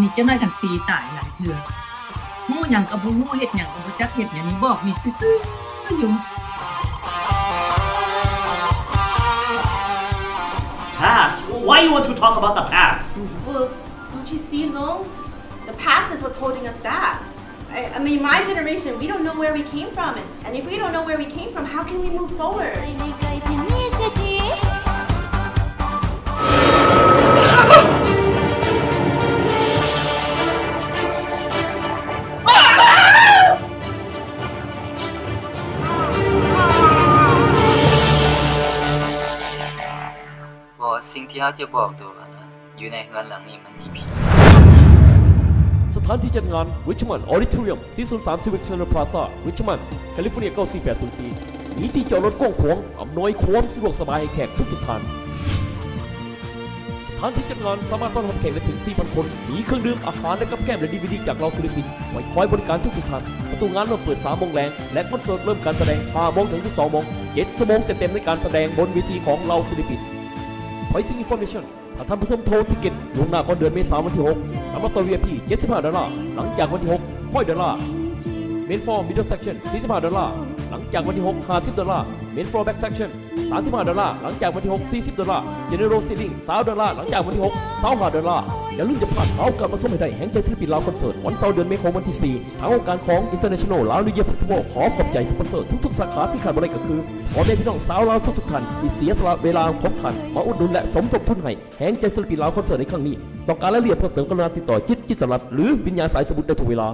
ມີເຈົ້າໜ້າຍກັນຕີຕາຍຫຼາຍເທື່ອ. ຮູ້ຫຍັງກໍບໍ່ຮູ້, ເຮັດຫຍັງກໍບໍ່ຈັກເຮັດຫຍັງ, ນີ້ບອກນີ້ຊື່ໆຢູ່. Past? Why you want to talk about the past? Well, don't you see, Long? The past is what's holding us back. I, I mean, my generation, we don't know where we came from. And, and if we don't know where we came from, how can we move forward? ບໍ່, ສິ່ງທີ່ເຮົາຈະບອກໂຕກັນນະ ຢູ່ໃນເຮືອນຫຼັງນີ້ມັນມີຜີ. ສະຖານທີ່ຈັດງານ Richmond Auditorium ສີ່ສູນສາມ Civic Center Plaza Richmond California ເກົ້າສີ່ແປດສູນສີ່ ມີທີ່ຈອດລົດກວ້າງຂວາງ ອຳນວຍຄວາມສະດວກສະບາຍໃຫ້ແຂກທຸກໆທ່ານ. ສະຖານທີ່ຈັດງານສາມາດຕ້ອນຮັບແຂກໄດ້ເຖິງສີ່ພັນຄົນ, ມີເຄື່ອງດື່ມ, ອາຫານ ແລະ ກັບແກ້ມ ແລະ ດີວີດີ ຈາກເຫຼົ່າສິລະປິນ ໄວ້ຄອຍບໍລິການທຸກໆທ່ານ. ປະຕູງານເລີ່ມເປີດສາມໂມງແລງ ແລະ ຄອນເສີດເລີ່ມການສະແດງຫ້າໂມງເຖິງສິບສອງໂມງ. ເຈັດຊົ່ວໂມງເຕັມໆໃນການສະແດງບົນເວທີຂອງເຫຼົ່າສິລະປິນ. Pricing information ຖ້າທ່ານຜູ້ຊົມໂທຕິເກັດລ່ວງໜ້າກ່ອນເດືອນເມສາວັນທີຫົກ ສຳລັບໂຕ ວີໄອພີ ເຈັດສິບຫ້າດອນລາ, ຫຼັງຈາກວັນທີຫົກ ຮ້ອຍດອນລາ. Main Floor Middle Section ສີ່ສິບຫ້າດອນລາ, ຫຼັງຈາກວັນທີຫົກ ຫ້າສິບດອນລາ. Main Floor Back Section ສາມສິບຫ້າດອນລາ, ຫຼັງຈາກວັນທີຫົກ ສີ່ສິບດອນລາ. General Seating ຊາວດອນລາ, ຫຼັງຈາກວັນທີຫົກ ຊາວຫ້າດອນລາ. ຢ່າລືມຢ່າພາດໂອກາດມາຊົມໃຫ້ໄດ້ແຮງໃຈສິລະປິນລາວຄອນເສີດ ວັນເສົາເດືອນເມສາ ວັນທີສີ່. ທາງອົງການຂອງ International Lao New Year Festival ຂໍຂອບໃຈສະປອນເຊີທຸກໆສາຂາທີ່ຂາດບໍ່ໄດ້ກໍຄື ພໍ່ແມ່ພີ່ນ້ອງຊາວລາວທຸກໆທ່ານທີ່ເສຍສະຫຼະເວລາຂອງທ່ານມາອຸດໜູນ ແລະ ສົມທົບທຶນໃຫ້ແຮງໃຈສິລະປິນລາວຄອນເສີດໃນຄັ້ງນີ້. ຕ້ອງການລາຍລະອຽດເພີ່ມເຕີມ ກະລຸນາຕິດຕໍ່ ຈິດ ຈິດຕະລັດ ຫຼື ວິນຍາ ສາຍສະໝຸດ ໄດ້ທຸກເວລາ.